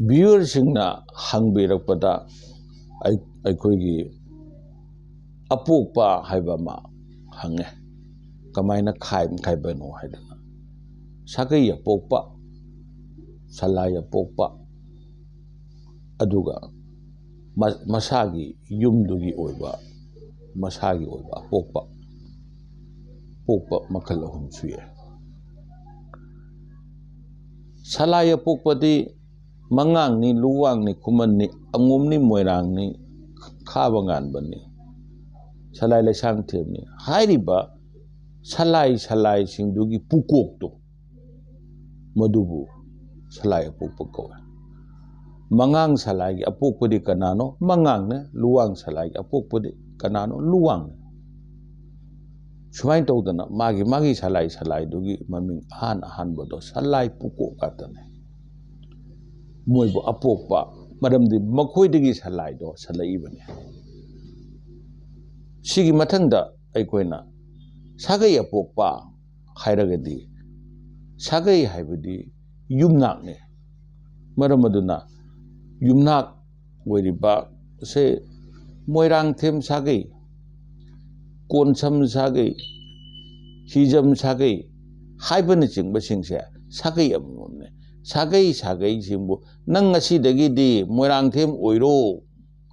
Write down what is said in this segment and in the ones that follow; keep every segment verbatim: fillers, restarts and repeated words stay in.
ꯚ꯭ꯌꯨꯋꯔꯁꯤꯡꯅ ꯍꯪꯕꯤꯔꯛꯄꯗ ꯑꯩ-, ꯑꯩꯈꯣꯏꯒꯤ ꯑꯄꯣꯛꯄ ꯍꯥꯏꯕ ꯑꯃ ꯍꯪꯉꯦ꯫ ꯀꯃꯥꯏꯅ ꯈꯥꯏ-, ꯈꯥꯏꯕꯅꯣ ꯍꯥꯏꯗꯅ꯫ ꯁꯥꯒꯩ ꯑꯄꯣꯛꯄ, ꯁꯂꯥꯏ ꯑꯄꯣꯛꯄ, ꯑꯗꯨꯒ ꯃ-, ꯃꯁꯥꯒꯤ ꯌꯨꯝꯗꯨꯒꯤ ꯑꯣꯏꯕ, ꯃꯁꯥꯒꯤ ꯑꯣꯏꯕ ꯑꯄꯣꯛꯄ, ꯄꯣꯛꯄ ꯃꯈꯜ ꯑꯍꯨꯝ ꯁꯨꯏ꯫ ꯁꯂꯥꯏ ꯑꯄꯣꯛꯄꯗꯤ ꯃꯉꯥꯡꯅꯤ, ꯂꯨꯋꯥꯡꯅꯤ, ꯈꯨꯃꯟꯅꯤ, ꯑꯉꯣꯝꯅꯤ, ꯃꯣꯏꯔꯥꯡꯅꯤ, ꯈꯥꯕ ꯉꯥꯟꯕꯅꯤ, ꯁꯂꯥꯏ ꯂꯩꯁꯥꯡꯊꯦꯝꯅꯤ ꯍꯥꯏꯔꯤꯕ ꯁꯂꯥꯏ ꯁꯂꯥꯏꯁꯤꯡꯗꯨꯒꯤ ꯄꯨꯀꯣꯛꯇꯣ, ꯃꯗꯨꯕꯨ ꯁꯂꯥꯏ ꯑꯄꯣꯛꯄ ꯀꯧꯋꯦ꯫ ꯃꯉꯥꯡ ꯁꯂꯥꯏꯒꯤ ꯑꯄꯣꯛꯄꯗꯤ ꯀꯅꯥꯅꯣ? ꯃꯉꯥꯡꯅꯦ꯫ ꯂꯨꯋꯥꯡ ꯁꯂꯥꯏꯒꯤ ꯑꯄꯣꯛꯄꯗꯤ ꯀꯅꯥꯅꯣ? ꯂꯨꯋꯥꯡꯅꯦ꯫ ꯁꯨꯃꯥꯏꯅ ꯇꯧꯗꯅ ꯃꯥꯒꯤ ꯃꯥꯒꯤ ꯁꯂꯥꯏ ꯁꯂꯥꯏꯗꯨꯒꯤ ꯃꯃꯤꯡ ꯑꯍꯥꯟ ꯑꯍꯥꯟꯕꯗꯣ ꯁꯂꯥꯏ ꯄꯨꯀꯣꯛ ꯉꯥꯛꯇꯅꯦ꯫ ꯃꯣꯏꯕꯨ ꯑꯄꯣꯛꯄ, ꯃꯔꯝꯗꯤ ꯃꯈꯣꯏꯗꯒꯤ ꯁꯂꯥꯏꯗꯣ ꯁꯜꯂꯛꯏꯕꯅꯦ꯫ ꯁꯤꯒꯤ ꯃꯊꯪꯗ ꯑꯩꯈꯣꯏꯅ ꯁꯥꯒꯩ ꯑꯄꯣꯛꯄ ꯍꯥꯏꯔꯒꯗꯤ, ꯁꯥꯒꯩ ꯍꯥꯏꯕꯗꯤ ꯌꯨꯝꯅꯥꯛꯅꯤ꯫ ꯃꯔꯝ ꯑꯗꯨꯅ ꯌꯨꯝꯅꯥꯛ ꯑꯣꯏꯔꯤꯕ ꯁꯦ ꯃꯣꯏꯔꯥꯡꯊꯦꯝ ꯁꯥꯒꯩ, ꯀꯣꯟꯁꯝ ꯁꯥꯒꯩ, ꯍꯤꯖꯝ ꯁꯥꯒꯩ ꯍꯥꯏꯕꯅꯆꯤꯡꯕꯁꯤꯡꯁꯦ ꯁꯥꯒꯩ ꯑꯃꯃꯝꯅꯦ꯫ ꯁꯥꯒꯩ ꯁꯥꯒꯩꯁꯤꯡꯕꯨ "ꯅꯪ ꯉꯁꯤꯗꯒꯤꯗꯤ ꯃꯣꯏꯔꯥꯡꯊꯦꯝ ꯑꯣꯏꯔꯣ"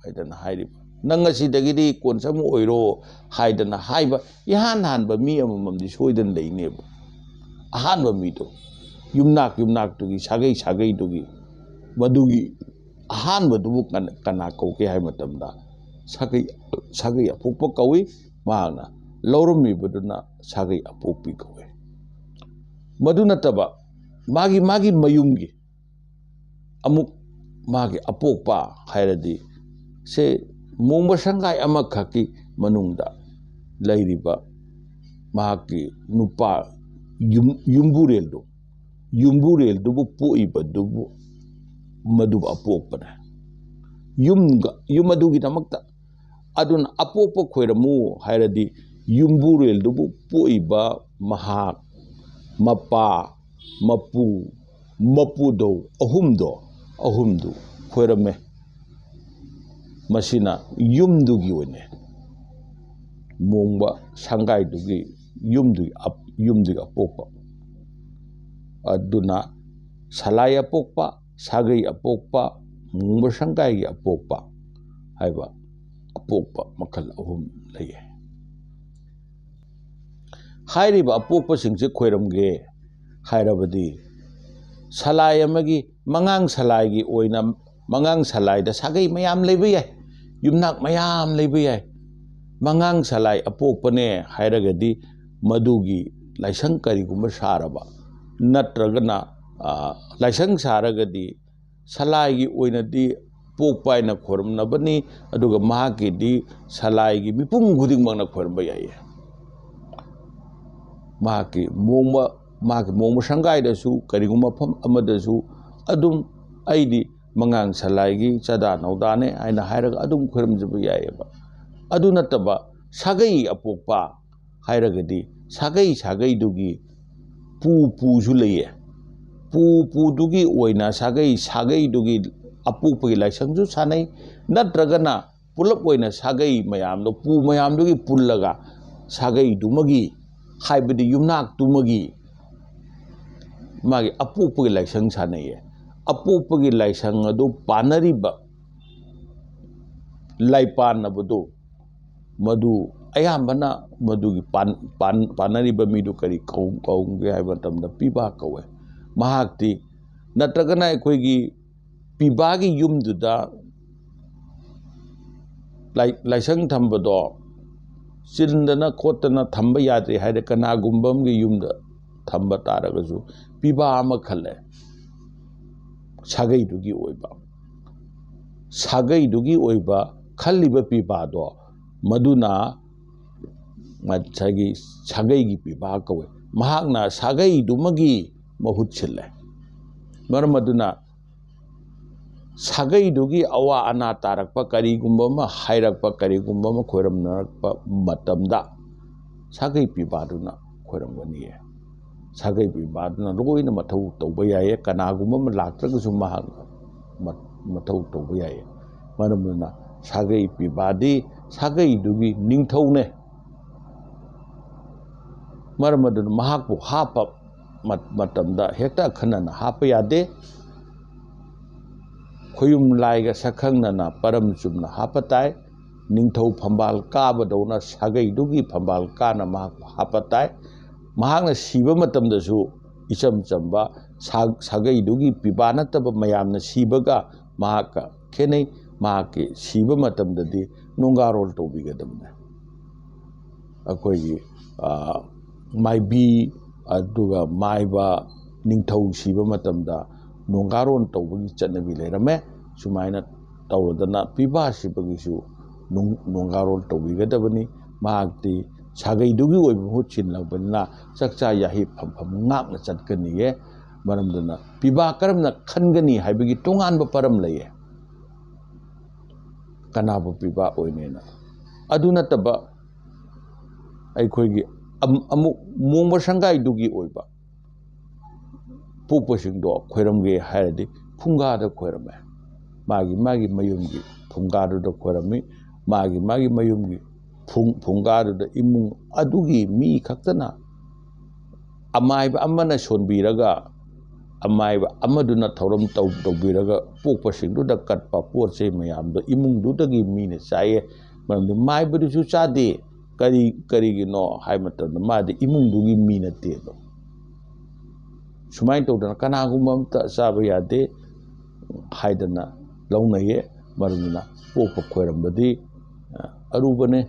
ꯍꯥꯏꯗꯅ ꯍꯥꯏꯔꯤꯕ, "ꯅꯪ ꯉꯁꯤꯗꯒꯤꯗꯤ ꯀꯣꯟꯁꯝ ꯑꯣꯏꯔꯣ" ꯍꯥꯏꯗꯅ ꯍꯥꯏꯕ ꯏꯍꯥꯟ ꯍꯥꯟꯕ ꯃꯤ ꯑꯃꯃꯝꯗꯤ ꯁꯣꯏꯗꯅ ꯂꯩꯅꯦꯕ꯫ ꯑꯍꯥꯟꯕ ꯃꯤꯗꯣ, ꯌꯨꯝꯅꯥꯛ ꯌꯨꯝꯅꯥꯛꯇꯨꯒꯤ, ꯁꯥꯒꯩ ꯁꯥꯒꯩꯗꯨꯒꯤ, ꯃꯗꯨꯒꯤ ꯑꯍꯥꯟꯕꯗꯨꯕꯨ ꯀꯅꯥ, ꯀꯅꯥ ꯀꯧꯒꯦ ꯍꯥꯏꯕ ꯃꯇꯝꯗ, ꯁꯥꯒꯩ, ꯁꯥꯒꯩ ꯑꯄꯣꯛꯄ ꯀꯧꯏ꯫ ꯃꯍꯥꯛꯅ ꯂꯧꯔꯝꯃꯤꯕꯗꯨꯅ ꯁꯥꯒꯩ ꯑꯄꯣꯛꯄꯤ ꯀꯧꯏ꯫ ꯃꯗꯨ ꯅꯠꯇꯕ ꯃꯥꯒꯤ, ꯃꯥꯒꯤ ꯃꯌꯨꯝꯒꯤ ꯑꯃꯨꯛ ꯃꯥꯒꯤ ꯑꯄꯣꯛꯄ ꯍꯥꯏꯔꯗꯤ, ꯁꯦ, ꯃꯣꯡꯕ ꯁꯪꯒꯥꯏ ꯑꯃꯈꯛꯀꯤ ꯃꯅꯨꯡꯗ ꯂꯩꯔꯤꯕ ꯃꯍꯥꯛꯀꯤ ꯅꯨꯄꯥ ꯌꯨꯝ-, ꯌꯨꯝꯕꯨꯔꯦꯜꯗꯨ, ꯌꯨꯝꯕꯨꯔꯦꯜꯗꯨꯕꯨ ꯄꯣꯛꯏꯕꯗꯨꯕꯨ ꯃꯗꯨꯕꯨ ꯑꯄꯣꯛꯄꯅꯦ꯫ ꯌꯨꯝꯒ, ꯌꯨꯝ ꯑꯗꯨꯒꯤꯗꯃꯛꯇ꯫ ꯑꯗꯨꯅ ꯑꯄꯣꯛꯄ ꯈꯣꯏꯔꯝꯃꯨ ꯍꯥꯏꯔꯗꯤ ꯌꯨꯝꯕꯨꯔꯦꯜꯗꯨꯕꯨ ꯄꯣꯛꯏꯕ ꯃꯍꯥꯛ, ꯃꯄꯥ, ꯃꯄꯨ, ꯃꯄꯨꯗꯧ ꯑꯍꯨꯝꯗꯣ ꯑꯍꯨꯝꯗꯨ ꯈꯣꯏꯔꯝꯃꯦ꯫ ꯃꯁꯤꯅ ꯌꯨꯝꯗꯨꯒꯤ ꯑꯣꯏꯅ ꯃꯣꯡꯕ ꯁꯪꯒꯥꯏꯗꯨꯒꯤ ꯌꯨꯝꯗꯨꯒꯤ ꯑꯞ-, ꯌꯨꯝꯗꯨꯒꯤ ꯑꯄꯣꯛꯄ꯫ ꯑꯗꯨꯅ ꯁꯂꯥꯏ ꯑꯄꯣꯛꯄ, ꯁꯥꯒꯩ ꯑꯄꯣꯛꯄ, ꯃꯣꯡꯕ ꯁꯪꯒꯥꯏꯒꯤ ꯑꯄꯣꯛꯄ ꯍꯥꯏꯕ ꯑꯄꯣꯛꯄ ꯃꯈꯜ ꯑꯍꯨꯝ ꯂꯩꯌꯦ꯫ ꯍꯥꯏꯔꯤꯕ ꯑꯄꯣꯛꯄꯁꯤꯡꯁꯦ ꯈꯣꯏꯔꯝꯒꯦ ꯍꯥꯏꯔꯕꯗꯤ, ꯁꯂꯥꯏ ꯑꯃꯒꯤ, ꯃꯉꯥꯡ ꯁꯂꯥꯏꯒꯤ ꯑꯣꯏꯅ, ꯃꯉꯥꯡ ꯁꯂꯥꯏꯗ ꯁꯥꯒꯩ ꯃꯌꯥꯝ ꯂꯩꯕ ꯌꯥꯏ, ꯌꯨꯝꯅꯥꯛ ꯃꯌꯥꯝ ꯂꯩꯕ ꯌꯥꯏ꯫ ꯃꯉꯥꯡ ꯁꯂꯥꯏ ꯑꯄꯣꯛꯄꯅꯦ ꯍꯥꯏꯔꯒꯗꯤ, ꯃꯗꯨꯒꯤ ꯂꯥꯏꯁꯪ ꯀꯔꯤꯒꯨꯝꯕ ꯁꯥꯔꯕ, ꯅꯠꯇ꯭ꯔꯒꯅ, ꯑ, ꯂꯥꯏꯁꯪ ꯁꯥꯔꯒꯗꯤ ꯁꯂꯥꯏꯒꯤ ꯑꯣꯏꯅꯗꯤ ꯄꯣꯛꯄ ꯍꯥꯏꯅ ꯈꯣꯏꯔꯝꯅꯕꯅꯤ, ꯑꯗꯨꯒ ꯃꯍꯥꯛꯀꯤꯗꯤ ꯁꯂꯥꯏꯒꯤ ꯃꯤꯄꯨꯝ ꯈꯨꯗꯤꯡꯃꯛꯅ ꯈꯣꯏꯔꯝꯕ ꯌꯥꯏꯌꯦ꯫ ꯃꯍꯥꯛꯀꯤ ꯃꯣꯡꯕ, ꯃꯍꯥꯛꯀꯤ ꯃꯣꯡꯕ ꯁꯪꯒꯥꯏꯗꯁꯨ, ꯀꯔꯤꯒꯨꯝꯕ ꯃꯐꯝ ꯑꯃꯗꯁꯨ ꯑꯗꯨꯝ ꯑꯩꯗꯤ ꯃꯉꯥꯡ ꯁꯂꯥꯏꯒꯤ ꯆꯥꯗꯥ ꯅꯧꯗꯥꯅꯦ ꯍꯥꯏꯅ ꯍꯥꯏꯔꯒ ꯑꯗꯨꯝ ꯈꯣꯏꯔꯝꯖꯕ ꯌꯥꯏꯌꯦꯕ꯫ ꯑꯗꯨ ꯅꯠꯇꯕ ꯁꯥꯒꯩ ꯑꯄꯣꯛꯄ ꯍꯥꯏꯔꯒꯗꯤ ꯁꯥꯒꯩ ꯁꯥꯒꯩꯗꯨꯒꯤ ꯄꯨ ꯄꯨꯁꯨ ꯂꯩꯌꯦ꯫ ꯄꯨ ꯄꯨꯗꯨꯒꯤ ꯑꯣꯏꯅ ꯁꯥꯒꯩ ꯁꯥꯒꯩꯗꯨꯒꯤ ꯑꯄꯣꯛꯄꯒꯤ ꯂꯥꯏꯁꯪꯁꯨ ꯁꯥꯟꯅꯩ, ꯅꯠꯇ꯭ꯔꯒꯅ ꯄꯨꯂꯞ ꯑꯣꯏꯅ ꯁꯥꯒꯩ ꯃꯌꯥꯝꯗꯣ, ꯄꯨ ꯃꯌꯥꯝꯗꯨꯒꯤ ꯄꯨꯜꯂꯒ ꯁꯥꯒꯩꯗꯨꯃꯒꯤ, ꯍꯥꯏꯕꯗꯤ ꯌꯨꯝꯅꯥꯛꯇꯨꯃꯒꯤ ꯃꯥꯒꯤ ꯑꯄꯣꯛꯄꯒꯤ ꯂꯥꯏꯁꯪ ꯁꯥꯟꯅꯩꯌꯦ꯫ ꯑꯄꯣꯛꯄꯒꯤ ꯂꯥꯏꯁꯪ ꯑꯗꯨ ꯄꯥꯟꯅꯔꯤꯕ ꯂꯥꯏꯄꯥꯟꯅꯕꯗꯨ, ꯃꯗꯨ ꯑꯌꯥꯝꯕꯅ ꯃꯗꯨꯒꯤ ꯄꯥꯟ-, ꯄꯥꯟ-, ꯄꯥꯟꯅꯔꯤꯕ ꯃꯤꯗꯨ ꯀꯔꯤ ꯀꯧ-, ꯀꯧꯒꯦ ꯍꯥꯏꯕ ꯃꯇꯝꯗ ꯄꯤꯕꯥ ꯀꯧꯋꯦ꯫ ꯃꯍꯥꯛꯇꯤ, ꯅꯠꯇ꯭ꯔꯒꯅ ꯑꯩꯈꯣꯏꯒꯤ ꯄꯤꯕꯥꯒꯤ ꯌꯨꯝꯗꯨꯗ ꯂꯥꯏ-, ꯂꯥꯏꯁꯪ ꯊꯝꯕꯗꯣ ꯆꯤꯟꯗꯅ ꯈꯣꯠꯇꯅ ꯊꯝꯕ ꯌꯥꯗ꯭ꯔꯦ ꯍꯥꯏꯔꯦ, ꯀꯅꯥꯒꯨꯝꯕ ꯑꯃꯒꯤ ꯌꯨꯝꯗ ꯊꯝꯕ ꯇꯥꯔꯒꯁꯨ ꯄꯤꯕꯥ ꯑꯃ ꯈꯜꯂꯦ, ꯁꯥꯒꯩꯗꯨꯒꯤ ꯑꯣꯏꯕ꯫ ꯁꯥꯒꯩꯗꯨꯒꯤ ꯑꯣꯏꯕ ꯈꯜꯂꯤꯕ ꯄꯤꯕꯥꯗꯣ, ꯃꯗꯨꯅ ꯉꯁꯥꯏꯒꯤ ꯁꯥꯒꯩꯒꯤ ꯄꯤꯕꯥ ꯀꯧꯋꯦ꯫ ꯃꯍꯥꯛꯅ ꯁꯥꯒꯩꯗꯨꯃꯒꯤ ꯃꯍꯨꯠ ꯁꯤꯜꯂꯦ꯫ ꯃꯔꯝ ꯑꯗꯨꯅ ꯁꯥꯒꯩꯗꯨꯒꯤ ꯑꯋꯥ ꯑꯅꯥ ꯇꯥꯔꯛꯄ, ꯀꯔꯤꯒꯨꯝꯕ ꯑꯃ ꯍꯥꯏꯔꯛꯄ, ꯀꯔꯤꯒꯨꯝꯕ ꯑꯃ ꯈꯣꯏꯔꯝꯅꯔꯛꯄ ꯃꯇꯝꯗ ꯁꯥꯒꯩ ꯄꯤꯕꯥꯗꯨꯅ ꯈꯣꯏꯔꯝꯒꯅꯤꯌꯦ꯫ ꯁꯥꯒꯩ ꯄꯤꯕꯥꯗꯨꯅ ꯂꯣꯏꯅ ꯃꯊꯧ ꯇꯧꯕ ꯌꯥꯏꯌꯦ꯫ ꯀꯅꯥꯒꯨꯝꯕ ꯑꯃ ꯂꯥꯛꯇ꯭ꯔꯒꯁꯨ ꯃꯍꯥꯛ ꯃ-, ꯃꯊꯧ ꯇꯧꯕ ꯌꯥꯏ꯫ ꯃꯔꯝ ꯑꯗꯨꯅ ꯁꯥꯒꯩ ꯄꯤꯕꯥꯗꯤ ꯁꯥꯒꯩꯗꯨꯒꯤ ꯅꯤꯡꯊꯧꯅꯦ꯫ ꯃꯔꯝ ꯑꯗꯨꯅ ꯃꯍꯥꯛꯄꯨ ꯍꯥꯞꯄ ꯃ-, ꯃꯇꯝꯗ ꯍꯦꯛꯇ ꯑꯈꯟꯅꯅ ꯍꯥꯞꯄ ꯌꯥꯗꯦ꯫ ꯈꯣꯌꯨꯝ ꯂꯥꯏꯒ ꯁꯛꯈꯪꯅꯅ ꯄꯔꯝ ꯆꯨꯝꯅ ꯍꯥꯞꯄ ꯇꯥꯏ꯫ ꯅꯤꯡꯊꯧ ꯐꯝꯕꯥꯜ ꯀꯥꯕꯗꯧꯅ ꯁꯥꯒꯩꯗꯨꯒꯤ ꯐꯝꯕꯥꯜ ꯀꯥꯅ ꯃꯍꯥꯛꯄꯨ ꯍꯥꯞꯄ ꯇꯥꯏ꯫ ꯃꯍꯥꯛꯅ ꯁꯤꯕ ꯃꯇꯝꯗꯁꯨ ꯏꯆꯝ ꯆꯝꯕ ꯁꯥ-, ꯁꯥꯒꯩꯗꯨꯒꯤ ꯄꯤꯕꯥ ꯅꯠꯇꯕ ꯃꯌꯥꯝꯅ ꯁꯤꯕꯒ ꯃꯍꯥꯛꯀ ꯈꯦꯠꯅꯩ꯫ ꯃꯍꯥꯛꯀꯤ ꯁꯤꯕ ꯃꯇꯝꯗꯗꯤ ꯅꯣꯡꯒꯥꯔꯣꯜ ꯇꯧꯕꯤꯒꯗꯕꯅꯤ꯫ ꯑꯩꯈꯣꯏꯒꯤ, ꯑ, ꯃꯥꯏꯕꯤ ꯑꯗꯨꯒ ꯃꯥꯏꯕ ꯅꯤꯡꯊꯧ ꯁꯤꯕ ꯃꯇꯝꯗ ꯅꯣꯡꯒꯥꯔꯣꯟ ꯇꯧꯕꯒꯤ ꯆꯠꯅꯕꯤ ꯂꯩꯔꯝꯃꯦ꯫ ꯁꯨꯃꯥꯏꯅ ꯇꯧꯔꯗꯅ ꯄꯤꯕꯥ ꯁꯤꯕꯒꯤꯁꯨ ꯅꯣꯡ-, ꯅꯣꯡꯒꯥꯔꯣꯟ ꯇꯧꯕꯤꯒꯗꯕꯅꯤ꯫ ꯃꯍꯥꯛꯇꯤ ꯁꯥꯒꯩꯗꯨꯒꯤ ꯑꯣꯏꯕ ꯃꯍꯨꯠ ꯁꯤꯜꯂꯛꯄꯅꯤꯅ ꯆꯥꯛꯆꯥ ꯌꯥꯍꯤꯞ ꯐꯝꯐꯝ ꯉꯥꯛꯅ ꯆꯠꯀꯅꯤꯌꯦ꯫ ꯃꯔꯝꯗꯨꯅ ꯄꯤꯕꯥ ꯀꯔꯝꯅ ꯈꯟꯒꯅꯤ ꯍꯥꯏꯕꯒꯤ ꯇꯣꯉꯥꯟꯕ ꯄꯔꯝ ꯂꯩꯌꯦ꯫ ꯀꯅꯥꯕꯨ ꯄꯤꯕꯥ ꯑꯣꯏꯅꯦꯅ꯫ ꯑꯗꯨ ꯅꯠꯇꯕ ꯑꯩꯈꯣꯏꯒꯤ ꯑꯝ-, ꯑꯃꯨꯛ ꯃꯣꯡꯕ ꯁꯪꯒꯥꯏꯗꯨꯒꯤ ꯑꯣꯏꯕ ꯄꯣꯛꯄꯁꯤꯡꯗꯣ ꯈꯣꯏꯔꯝꯒꯦ ꯍꯥꯏꯔꯗꯤ ꯐꯨꯡꯒꯥꯗ ꯈꯣꯏꯔꯝꯃꯦ꯫ ꯃꯥꯒꯤ ꯃꯥꯒꯤ ꯃꯌꯨꯝꯒꯤ ꯐꯨꯡꯒꯥꯗꯨꯗ ꯈꯣꯏꯔꯝꯃꯤ꯫ ꯃꯥꯒꯤ ꯃꯥꯒꯤ ꯃꯌꯨꯝꯒꯤ ꯐꯨꯡ-, ꯐꯨꯡꯒꯥꯗꯨꯗ ꯏꯃꯨꯡ ꯑꯗꯨꯒꯤ ꯃꯤ ꯈꯛꯇꯅ ꯑꯃꯥꯏꯕ ꯑꯃꯅ ꯁꯣꯟꯕꯤꯔꯒ, ꯑꯃꯥꯏꯕ ꯑꯃꯗꯨꯅ ꯊꯧꯔꯝ ꯇꯧ-, ꯇꯧꯕꯤꯔꯒ ꯄꯣꯛꯄꯁꯤꯡꯗꯨꯗ ꯀꯠꯄ ꯄꯣꯠ ꯆꯩ ꯃꯌꯥꯝꯗꯣ ꯏꯃꯨꯡꯗꯨꯗꯒꯤ ꯃꯤꯅ ꯆꯥꯏꯌꯦ꯫ ꯃꯔꯝꯗꯤ ꯃꯥꯏꯕꯗꯨꯁꯨ ꯆꯥꯗꯦ꯫ ꯀꯔꯤ, ꯀꯔꯤꯒꯤꯅꯣ ꯍꯥꯏꯕ ꯃꯇꯝꯗ ꯃꯥꯗꯤ ꯏꯃꯨꯡꯗꯨꯒꯤ ꯃꯤ ꯅꯠꯇꯦꯗꯣ꯫ ꯁꯨꯃꯥꯏꯅ ꯇꯧꯗꯅ ꯀꯅꯥꯒꯨꯝꯕ ꯑꯝꯇ ꯆꯥꯕ ꯌꯥꯗꯦ ꯍꯥꯏꯗꯅ ꯂꯧꯅꯩꯌꯦ꯫ ꯃꯔꯝ ꯑꯗꯨꯅ ꯄꯣꯛꯄ ꯈꯣꯏꯔꯝꯕꯗꯤ, ꯑ, ꯑꯔꯨꯕꯅꯦ꯫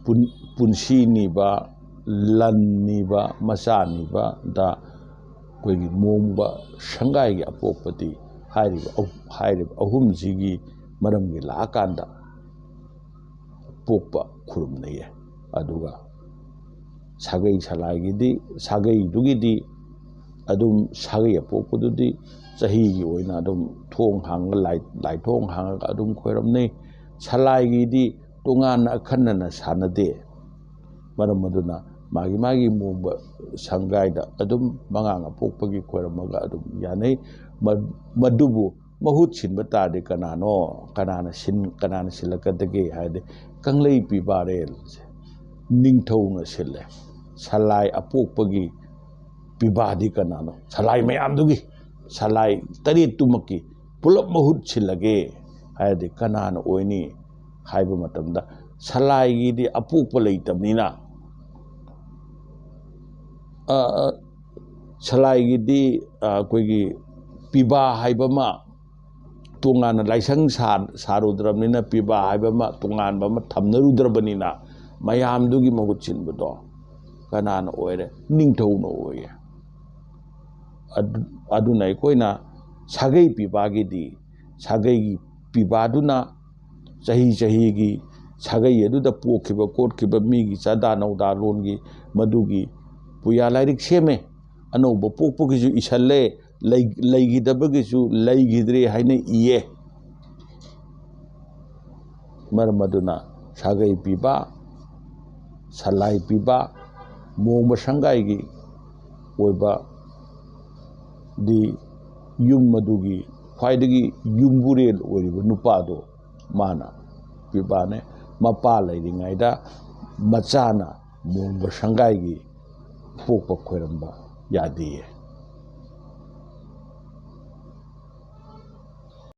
ꯄꯨꯟ-, ꯄꯨꯟꯁꯤ ꯅꯤꯕ, ꯂꯟ ꯅꯤꯕ, ꯃꯆꯥ ꯅꯤꯕꯗ ꯑꯩꯈꯣꯏꯒꯤ ꯃꯣꯡꯕ ꯁꯪꯒꯥꯏꯒꯤ ꯑꯄꯣꯛꯄꯗꯤ ꯍꯥꯏꯔꯤꯕ ꯑꯍꯨ-, ꯍꯥꯏꯔꯤꯕ ꯑꯍꯨꯝꯁꯤꯒꯤ ꯃꯔꯝꯒꯤ ꯂꯥꯛꯑꯀꯥꯟꯗ ꯄꯣꯛꯄ ꯈꯨꯔꯨꯝꯅꯩꯌꯦ꯫ ꯑꯗꯨꯒ ꯁꯥꯒꯩ ꯁꯂꯥꯏꯒꯤꯗꯤ, ꯁꯥꯒꯩꯗꯨꯒꯤꯗꯤ ꯑꯗꯨꯝ ꯁꯥꯒꯩ ꯑꯄꯣꯛꯄꯗꯨꯗꯤ ꯆꯍꯤꯒꯤ ꯑꯣꯏꯅ ꯑꯗꯨꯝ ꯊꯣꯡ ꯍꯥꯡꯉ-, ꯂꯥꯏ-, ꯂꯥꯏꯊꯣꯡ ꯍꯥꯡꯉꯒ ꯑꯗꯨꯝ ꯈꯣꯏꯔꯝꯅꯩ꯫ ꯁꯂꯥꯏꯒꯤꯗꯤ ꯇꯣꯉꯥꯟꯅ ꯑꯈꯟꯅꯅ ꯁꯥꯟꯅꯗꯦ꯫ ꯃꯔꯝ ꯑꯗꯨꯅ ꯃꯥꯒꯤ ꯃꯥꯒꯤ ꯃꯣꯡꯕ ꯁꯪꯒꯥꯏꯗ ꯑꯗꯨꯝ ꯃꯉꯥꯡ ꯑꯄꯣꯛꯄꯒꯤ ꯈꯣꯏꯔꯝꯃꯒ ꯑꯗꯨꯝ ꯌꯥꯅꯩ꯫ ꯃ-, ꯃꯗꯨꯕꯨ ꯃꯍꯨꯠ ꯁꯤꯟꯕ ꯇꯥꯔꯗꯤ ꯀꯅꯥꯅꯣ? ꯀꯅꯥꯅ ꯁꯤꯟ-, ꯀꯅꯥꯅ ꯁꯤꯜꯂꯛꯀꯗꯒꯦ ꯍꯥꯏꯔꯗꯤ, ꯀꯪꯂꯩ ꯄꯤꯕꯥꯔꯦꯜꯁꯦ ꯅꯤꯡꯊꯧꯅ ꯁꯤꯜꯂꯦ꯫ ꯁꯂꯥꯏ ꯑꯄꯣꯛꯄꯒꯤ ꯄꯤꯕꯥꯗꯤ ꯀꯅꯥꯅꯣ? ꯁꯂꯥꯏ ꯃꯌꯥꯝꯗꯨꯒꯤ, ꯁꯂꯥꯏ ꯇꯔꯦꯠꯇꯨꯃꯛꯀꯤ ꯄꯨꯂꯞ ꯃꯍꯨꯠ ꯁꯤꯜꯂꯒꯦ ꯍꯥꯏꯔꯗꯤ ꯀꯅꯥꯅ ꯑꯣꯏꯅꯤ ꯍꯥꯏꯕ ꯃꯇꯝꯗ, ꯁꯂꯥꯏꯒꯤꯗꯤ ꯑꯄꯣꯛꯄ ꯂꯩꯇꯕꯅꯤꯅ, ꯑ, ꯑ, ꯁꯂꯥꯏꯒꯤꯗꯤ, ꯑ, ꯑꯩꯈꯣꯏꯒꯤ ꯄꯤꯕꯥ ꯍꯥꯏꯕ ꯑꯃ ꯇꯣꯉꯥꯟꯅ ꯂꯥꯏꯁꯪ ꯁꯥ-, ꯁꯥꯔꯨꯗ꯭ꯔꯕꯅꯤꯅ, ꯄꯤꯕꯥ ꯍꯥꯏꯕ ꯑꯃ ꯇꯣꯉꯥꯟꯕ ꯑꯃ ꯊꯝꯅꯔꯨꯗ꯭ꯔꯕꯅꯤꯅ, ꯃꯌꯥꯝꯗꯨꯒꯤ ꯃꯍꯨꯠ ꯁꯤꯟꯕꯗꯣ ꯀꯅꯥꯅ ꯑꯣꯏꯔꯦ? ꯅꯤꯡꯊꯧꯅ ꯑꯣꯏꯌꯦ꯫ ꯑꯗꯨ-, ꯑꯗꯨꯅ ꯑꯩꯈꯣꯏꯅ ꯁꯥꯒꯩ ꯄꯤꯕꯥꯒꯤꯗꯤ, ꯁꯥꯒꯩꯒꯤ ꯄꯤꯕꯥꯗꯨꯅ ꯆꯍꯤ ꯆꯍꯤꯒꯤ ꯁꯥꯒꯩ ꯑꯗꯨꯗ ꯄꯣꯛꯈꯤꯕ ꯈꯣꯠꯈꯤꯕ ꯃꯤꯒꯤ ꯆꯥꯗꯥ ꯅꯧꯗꯥ ꯂꯣꯟꯒꯤ ꯃꯗꯨꯒꯤ ꯄꯨꯌꯥ ꯂꯥꯏꯔꯤꯛ ꯁꯦꯝꯃꯦ꯫ ꯑꯅꯧꯕ ꯄꯣꯛꯄꯒꯤꯁꯨ ꯏꯁꯜꯂꯦ, ꯂꯩ-, ꯂꯩꯈꯤꯗꯕꯒꯤꯁꯨ ꯂꯩꯈꯤꯗ꯭ꯔꯦ ꯍꯥꯏꯅ ꯏꯌꯦ꯫ ꯃꯔꯝ ꯑꯗꯨꯅ ꯁꯥꯒꯩ ꯄꯤꯕ, ꯁꯂꯥꯏ ꯄꯤꯕ, ꯃꯣꯡꯕ ꯁꯪꯒꯥꯏꯒꯤ ꯑꯣꯏꯕ ꯗꯤ ꯌꯨꯝ ꯑꯗꯨꯒꯤ ꯈ꯭ꯋꯥꯏꯗꯒꯤ ꯌꯨꯝꯕꯨꯔꯦꯜ ꯑꯣꯏꯔꯤꯕ ꯅꯨꯄꯥꯗꯣ ꯃꯥꯅ ꯄꯤꯕꯥꯅꯦ꯫ ꯃꯄꯥ ꯂꯩꯔꯤꯉꯩꯗ ꯃꯆꯥꯅ ꯃꯣꯡꯕ ꯁꯪꯒꯥꯏꯒꯤ ꯄꯣꯛꯄ ꯈꯣꯏꯔꯝꯕ ꯌꯥꯗꯦꯌꯦ꯫